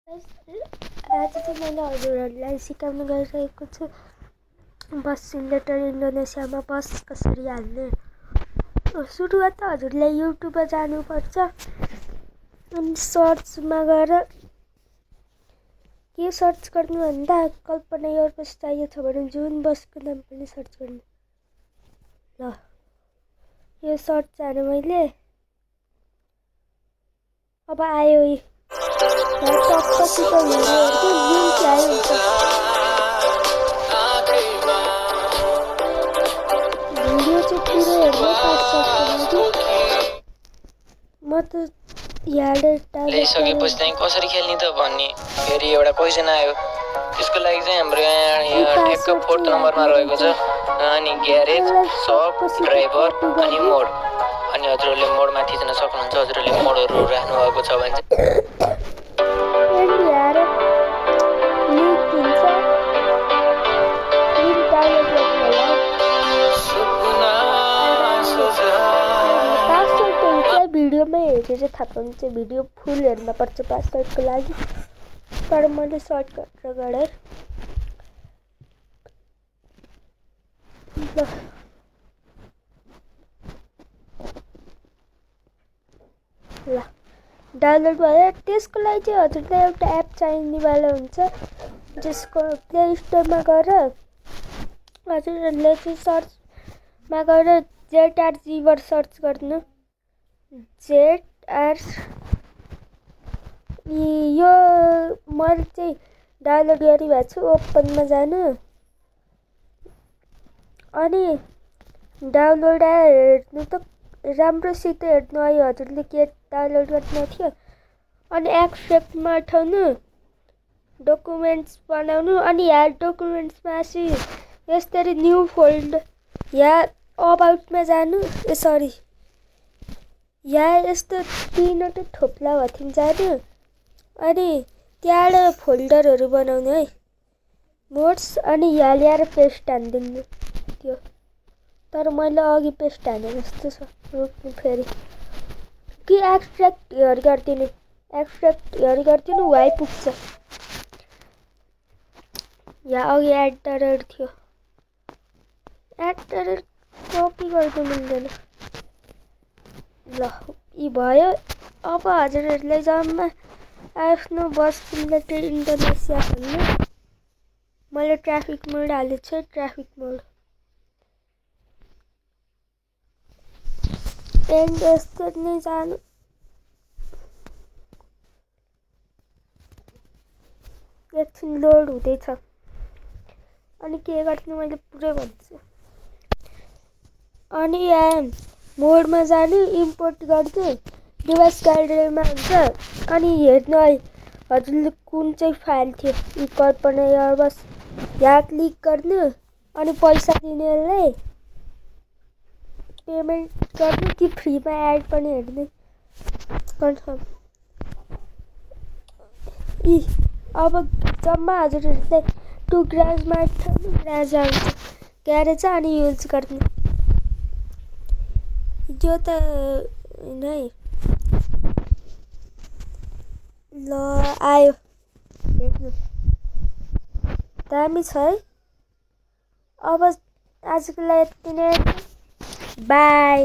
आज चाहिँ मैले हजुरहरूलाई सिकाउन गइरहेको छु बस सिमुलेटर इन्डोनेसियामा बस कसरी हाल्ने। सुरुवात त हजुरले युट्युबमा जानुपर्छ अनि सर्चमा गएर के सर्च गर्नु भन्दा कल्पना एयरबस चाहिएको छ भने जुन बसको नाम पनि सर्च गर्नु। ल यो सर्च हाने मैले, अब आयो टक्कसित हेर्दै लिङ्क आयो हुन्छ। भिडियो चाहिँ पुरो हेर्नु 5 सेकेन्ड। म त ल्याइसकेपछि चाहिँ कसरी खेल्ने त भन्ने फेरि एउटा क्वेसन आयो। त्यसको लागि चाहिँ हाम्रो यहाँ ठ्याक्क 4th नम्बरमा रहेको छ अनि ग्यारेज, सप, ड्राइभर अनि मोड। अनि हजुरहरूले मोडमा थिच्न सक्नुहुन्छ। हजुरहरूले मोडहरू राख्नु भएको छ भने भिडियोमै हेरेर थाहा पाउँछ। भिडियो फुल हेर्न पर्छ पासवर्डको लागि, तर मैले सर्टकट गरेँ। ल डाउनलोड भयो। त्यसको लागि चाहिँ हजुरलाई एउटा एप चाहिनेवाला हुन्छ, जसको प्ले स्टोरमा गएर हजुरहरूले चाहिँ सर्चमा गएर ZR सर्च गर्नु। ZR यो मैले चाहिँ डाउनलोड गरिरहेको छु। ओपनमा जानु अनि डाउनलोड हेर्नु त राम्रोसित हेर्नु आयो हजुरले के डाउनलोड गर्नु थियो। अनि एक्सट्र्याक्टमा उठाउनु, डकुमेन्ट्स बनाउनु अनि यहाँ डकुमेन्ट्समा यसरी न्यू फोल्डर या अबाउटमा जानु। सरी यहाँ यस्तो 3वटा थोप्ला भथिन जानु अनि त्यहाँबाट फोल्डरहरू बनाउनु है, नोट्स। अनि यहाँ ल्याएर पेस्ट हानिदिनु त्यो, तर मैले अघि पेस्ट हाने जस्तो छ। रोक्नु फेरि कि एक्सट्र्याक्ट हेर गरिदिनु, एक्सट्र्याक्ट हेर गरिदिनु वाइ पुग्छ। यहाँ अघि एड थियो, एड कपी गर्नु मिल्दैन। ल यी भयो। अब हजुरहरूलाई जम्मा आफ्नो बस सिमुलेटर इन्डोनेसिया भन्नु। मैले ट्राफिक मोड हालेको छु, ट्राफिक मोड। एन्ड यस्तो नै जानु। एकछिन लोड हुँदैछ अनि के गर्नु मैले पुरै भन्छु। अनि यहाँ मोडमा जानु, इम्पोर्ट गर्नु, डिभाइस ग्यालरीमा हुन्छ। अनि हेर्नु है हजुरले कुन चाहिँ फाइल थियो। कल्पना एयरबस यहाँ क्लिक गर्नु अनि पैसा दिनेलाई पेमेन्ट गर्नु कि फ्रीमा एड पनि हेर्नु कन्फर्म। अब जम्मा हजुरहरूलाई टु ग्यारेजमा ग्यारेज आउँछ, ग्यारेज अनि युज गर्नु। यो त नै ल आयो हेर्नु, दामी छ है। अब आजको लागि यति नै, बाई।